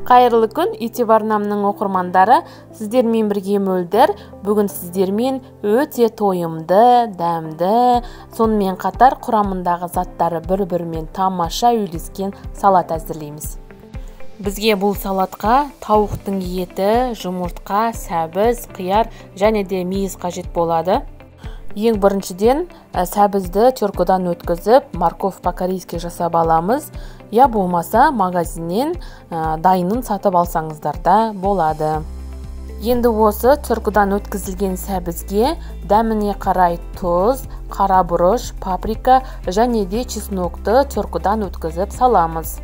Қайырлы күн, YouTube арнамның оқырмандары, сіздермен бірге Мөлдір. Бүгін сіздермен өте тойымды, дәмді, сонымен қатар құрамындағы заттары бір-бірімен тамаша үйлескен салат әзірлейміз. Бізге бұл салатқа тауықтың еті, жұмыртқа, сәбіз, қияр және де мейіз қажет болады. Ең біріншіден сәбізді теркадан өткізіп, морковь по-корейски жасап аламыз. Я болмаса магазиннен дайынын сатып алсаңыздар да болады. Енді осы теркадан өткізілген сәбізге дәміне қарай тұз, қара бұрыш, паприка және де чеснокты теркадан өткізіп саламыз.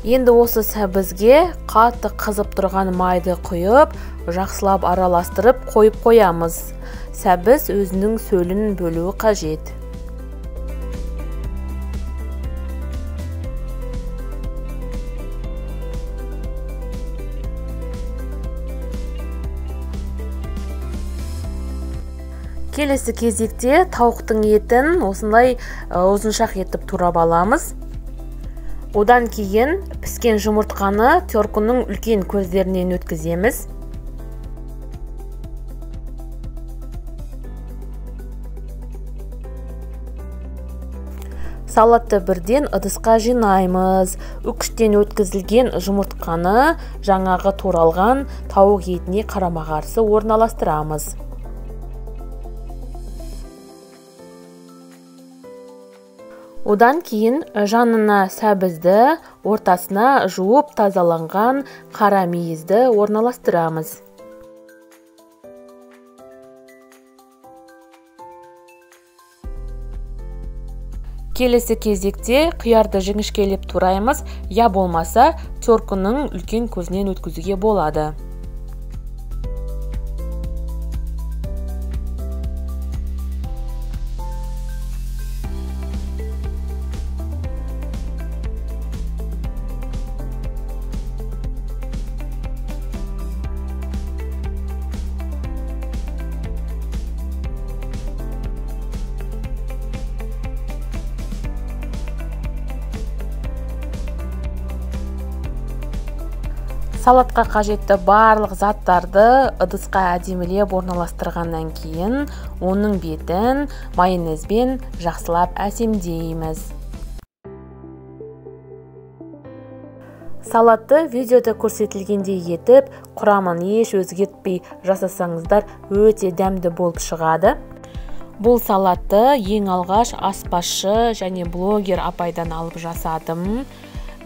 Енді осы сәбізге қатты қызып тұрған майды құйып, жақсылап араластырып қойып қоямыз. Сәбіз өзінің сөлін бөлуі қажет. Келесі кезекте тауықтың етін осындай ұзыншақ етіп турап аламыз. Одан кейін піскен жұмыртқаны терканың үлкен көздерінен өткіземіз. Салатты бірден ыдысқа жинаймыз. Үкіштен өткізілген жұмыртқаны жаңағы туралған тауық етіне қарама-қарсы орналастырамыз. Одан кейін жанына сәбізді, ортасына жуып тазаланған қара мейізді орналастырамыз. Келесі кезекте қиярды жіңішкелеп тураймыз, я болмаса терканың үлкен көзінен өткізуге болады. Салатқа қажетті барлық заттарды ыдысқа әдемілеп орналастырғаннан кейін оның бетін майонезбен жақсылап әсемдейміз. Салатты видеода көрсетілгендей етіп, құрамын еш өзгертпей жасасаңыздар өте дәмді болып шығады. Бұл салатты ең алғаш аспазшы және блогер апайдан алып жасадым.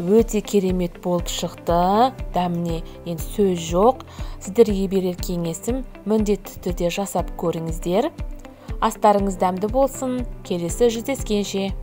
Өте керемет болып шықты, дәміне енді сөз жоқ. Сіздерге берер кеңесім, міндетті түрде жасап көріңіздер. Астарыңыз дәмді болсын, келесі жүздескенше.